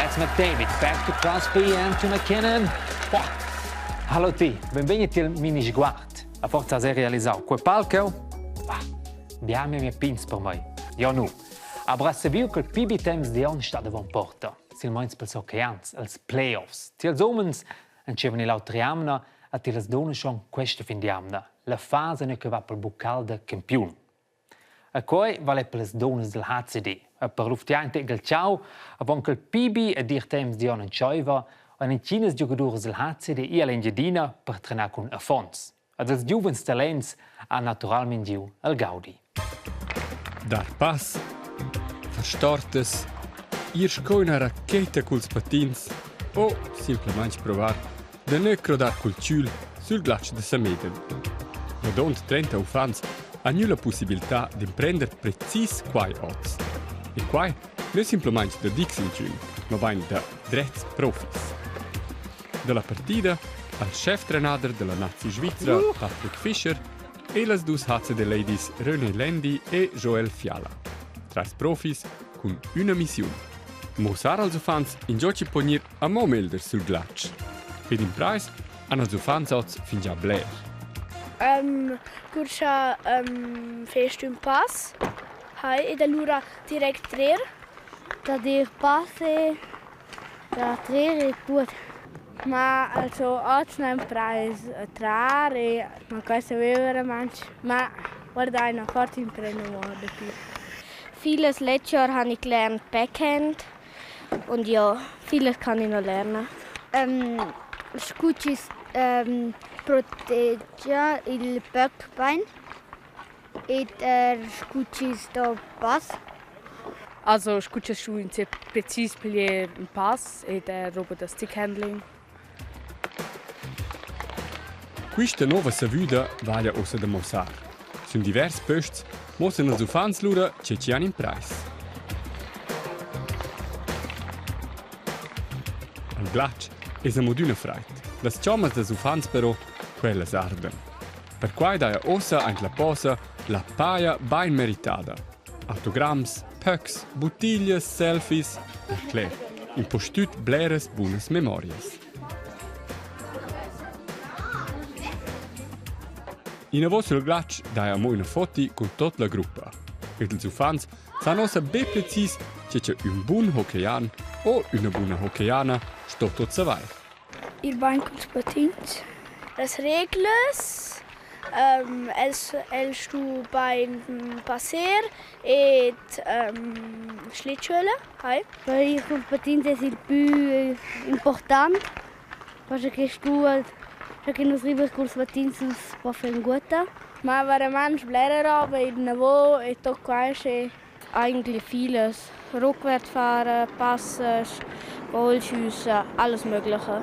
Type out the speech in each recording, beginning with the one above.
That's McDavid, back to Crosby and to McKinnon. Wow. Hallo ti, benvegni tiel mini sguard. A forza has realisau quei palco? Ah, biami mia pins per mei. Jo nu. Aber has saviu che il pibi temps di on sta davon porta, silmeins pels hockeyans, els playoffs. Tiels umens entschevan l'autra jamna a tilas dunnas schon questa fin d'jamna. La fasa ne che va pel buccal da campiun. E quei vala per las dunnas dal HCD. E per luftiar in tec il tgau avon ch'el pibi ed ir temps Gion entscheiva ein entginas giugaduras dal HCD ir all'Engiadina per trenar cun affons. Ed els giuvens talents han naturalmein giu el gaudi. Dar pass, far stortas, ir sco üna racheta culs patins o simplamaing provar da ne crodar cul tschül sül glatsch da Samedel. Rodond 30 uffants ha gnü la pussibiltà d'imprender precis quai hoz. E quai nu simplamaing da dix inchün, mabain da drets profis. Da la partida al scheftrenader da la nazi svizra Patrick Fischer e las dus HCD Ladies René Lendi e Joel Fiala. Trais profis cun üna missiun. Mussar als uffants ingio chi po gnir amo melder sul glatsch. Ed imprais han els uffants oz fingià bler. Um, cur cha um, fest ün pass, hai, ed alura direct trer. Da dir pass e da trer e tuot. Ma also oz n'ha imprais a trar e ma quai saveva veramaing. Ma guardai, no forsa imprendo mo daplü. Vieles letztes Jahr habe ich gelernt Backhand Und ja, vieles kann ich noch lernen. Ähm, Scucis ähm, protegia il böckbein ed er scucis da pass. Also scuccias schu in sehr precis piglier ün pass ed er roba da stick handling. Quista nouva savüda vaglia uossa da muossar. Sün divers posts muossan ils uffants lura che chi han imprais. Al glatsch es amo adüna fraid. Las chommas dals uffants però, quellas ardan. Perquai daja uossa aint la posa la paja bain meritada. Autograms, pöcs, buttiglias, selfies e cler, impustüt bleras bunas memorias. Inavò sul glatsch daja amo üna foti cun tuot la gruppa. Ed ils uffants san uossa be precis che cha ün bun hockeyan o üna buna hockeyana sto tuot savair. Il bain culs patins. Las reglas Els el stu bain passer ed schlittschuola, hai. Per ir cun patins es il pü important, perche stu scha nus riva culs patins nu's po fer ünguotta. Ma vairamaing blera roba, ir inavo e tot quai sche. Eigentlich vieles. Rückwärts fahren, passen, Goalschiessen, alles Mögliche.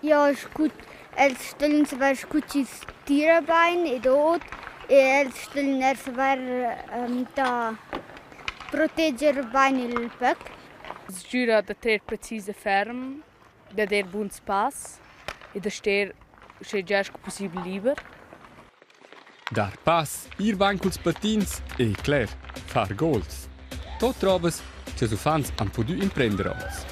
Ja, ist gut. Els stellen savair scu chi's tira bain ed ot e els stellen eir savair da proteger bain il böc. Sgüra da trer precis e ferm, da der buns pass e da ster uschè già scu pussibel liber. Dar pass, ir bain culs patins e cler, far gols. Tot robas cha'ls uffants han pudü imprender hoz.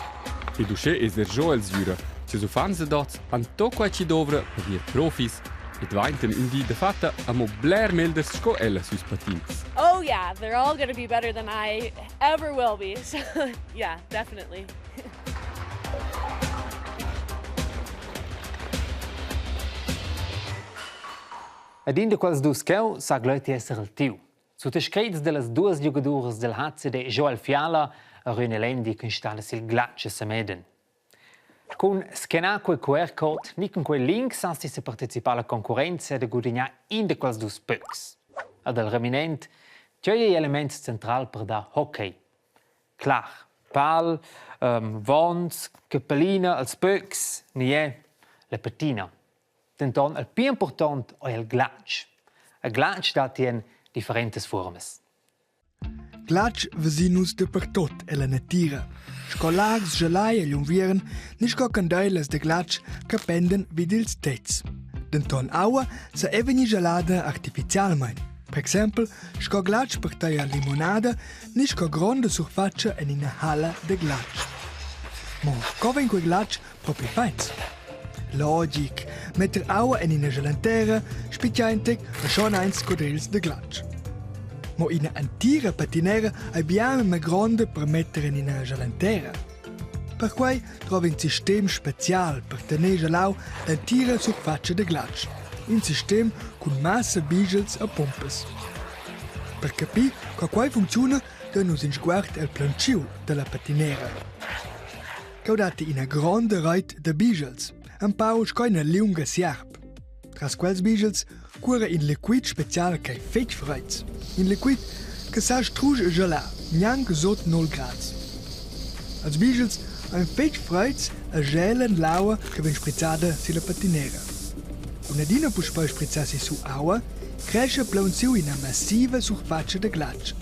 Ed uschè es eir Joel sgüra cha'ls uffants dad hoz han tot quai chi dovra per gnir profis e dvaintan ün di dafatta amo bler meglers sco ella süls patins. Oh yeah, they're all going to be better than I ever will be. So yeah, definitely. Ed in da quels dus cheu sa gl'ueiti esser il tiu. Suttascrets dallas duas giugaduras del HCD Joel Fiala e René Lendi ch'installa sil glatsch a Sameden. Cun scannar quei QR-code ni cun quei link sas ti separticipar alla concurrenza da gudignar in da quels dus pöcs. Ed al reminent, tgei ei element central per dar hockey? Clar, pal, vons, capellina, els pöcs, ni è la patina. Denton il pli impurtont ei il glatsch. Il glatsch dat en differentas fuormas. Glatsch vesin nus dapertut ella natira. Sco lags gelai egl unviern ni sco candeilas da glatsch che pendan vid ils tetgs. Denton aua sa è vegnir gelada artificialmein. Per exempel sco glatsch per tagliar limonada ni sco gronda surfatscha en ina halla da glatsch. Mo co vegn quei glatsch propi fatgs? Logic, metter aua en ina gelantera, spitgar in tec e schon eins codrils de glatsch. Mo ina entira patinera ei bia memia gronda per metter en ina gelantera. Perquei drova in sistem special per tener gelau l'entira surfatscha da glatsch. In sistem cun massa bigels e pumpas. Per capir co quei funcziuna, dein nus in sguard el plantschiu dalla patinera. Cheu datti ina gronda reit da bigels, empau sco ina liunga siarp. Tras quels bigels cuora in liquid special ch'ei fetg freids. In liquid che sa strusch gelar, gnanc sut 0 grads. Els bigels ein fetg freids e gelan l'aua che vegn sprizzada silla patinera. Cun adina puspei sprizzar sissu aua, crescha plaunsiu ina massiva surfatscha da glatsch.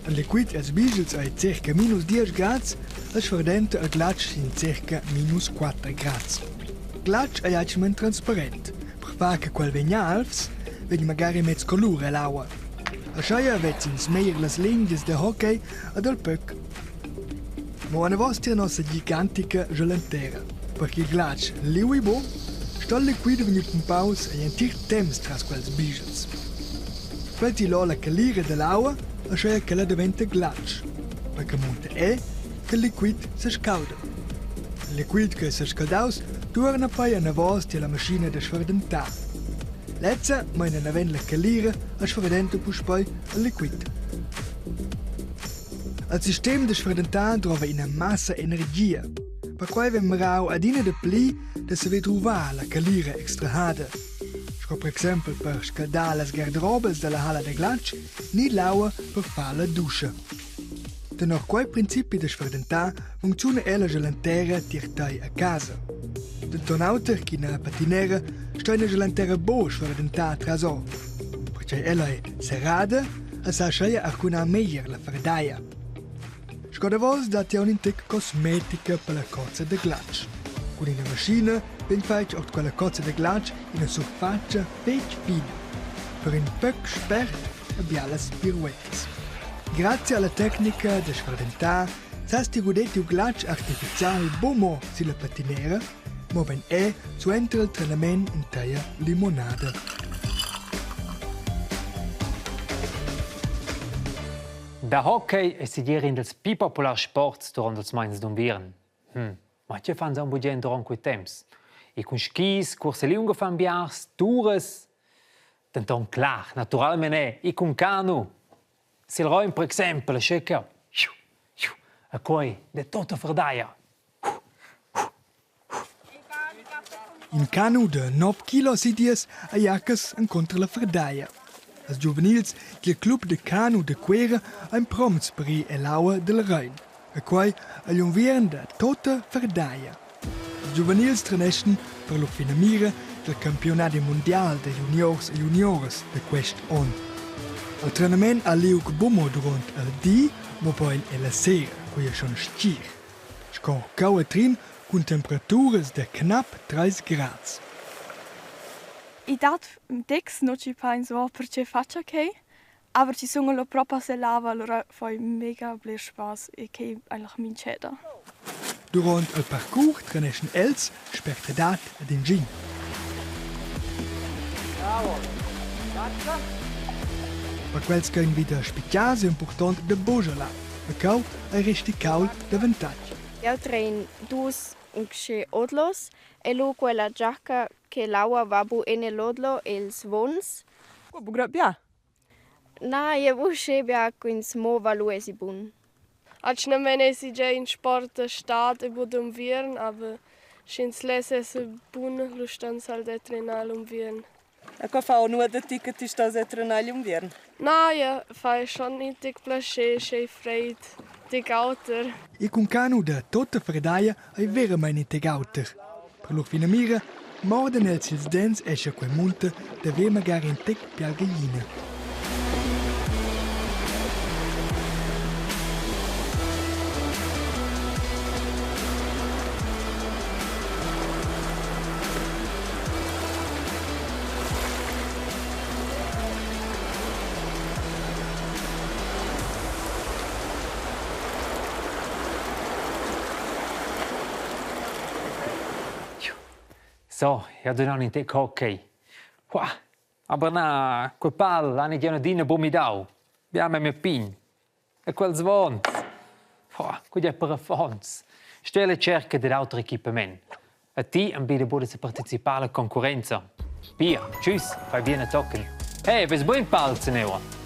Il liquid els bigels ei circa minus diesch grads e sferdenta il glatsch sin circa minus quatter grads. Glatsch ei atgnamein transparent. Per far che quel vegn alvs, vegn magari mez colur ell'aua. Aschia vez'ins meglier las lingias da hockey ed il pöc. Mo anavos tier nossa gigantica gelantera. Per ch'il glatsch liui buc, sto il liquid vegnir pumpaus egl entir temps tras quels bigls. Quel tilò la calira dall'aua, aschia ch'ella daventa glatsch. Per che munta è che il liquid sescauda. Il liquid che sescaldaus tuorna poi anavos tier la maschina da sferdentar. Lezza meina naven la calira e sferdenta puspei il liquid. Il sistem da sferdentar drova ina massa energia. Perquai vegn mirau adina dapli da saver druvar la calira extrahada. Sco per exempel per scaldar las garderobas dalla halla da glatsch ni l'aua per far la duscha. Tenor quei principi da sferdentar funcziuna era la lantera tier tei a casa. Denton auter ch'ina patinera sto ina lantera buc sferdentar traso, pertgei ella ei serrada e sa aschia arcunar meglier la ferdaia. Sco davos dat aunc in tec cosmetica per la cozza da glatsch. Cun ina maschina vegn fatg ord quella cozza da glatsch ina surfatscha fetg fina per in pöc spert e bialas piruettas. Grazia alla tecnica da sferdentar sas ti guder tiu glatsch artificial buc mo silla patinera, mobein era suenter il trenament in teia limonada. Da hockey è segir in dals pli populars sports durant ils mais d'unviern. Ma tge fan aunc bugen durant quei temps? E cun skis, cuorsa liunga fan biars, turas. Denton clar, naturalmein è e cun canu. Sil Rein per exempel, sche che e quei de tota ferdaia. In canu da nov kilos idias a jacas encunter la ferdaia. Als giuvenils dil club da canu da Cuera ein promts per ir ell'aua dil Rein. E quei agl unviern da tota ferdaia. Ils giuvenils treneschan per lur finamira dal campiunadi mundial da juniors e junioras da quest onn. Il trenament ha liug buca duront il di, mobein ella sera, quei è schon stgir. Sco cheu a Trin cun temperaturas da knapp treis grads. I dat decs no chi painso perche fatscha quai, aber ci sun allo propa se lava, allura fai mega bler spass e quai eigentlich mincheda. Duront il parcours treneschan els spertadad ed ingin. Per quels ch'ein vida spitgars impurtont da buca E cheu ei resti cauld d'avantatg. Jau trein dus unsche odlos e lu quella giacca che l'aua va bu en el odlo els vons. Bu grad bia? Na, jeu uschè bia ch'ins mova lu esi bun. Atgnamain èsi gia in sport da stad e buc d'unviern, aber sch'ins less esser bun, lu ston halt er trenar l'unviern. E co fa nuot da ti che ti stos er trenar igl unviern? Na, ja, fai schon in tic plascher, sch'ei freid tic auter. Il cun canu da tota fredaia ei veramein in tec auter. Per lur finamira mordan els ils dents escha quei munta d'haver magari in tec pial gaglina. So, eu dun aunc in tec hockey. Qua, aber na, quei pal han gie adina buc midau. Bia memia pign. E quels vons. Oh, quei è per affons. Stei alla cerca dad auter equipament. A ti ambida buca da separticipar alla concurrenza. Pia, tschüss, fai bien a tochen. Hey, ves bugen pal, Zeneua?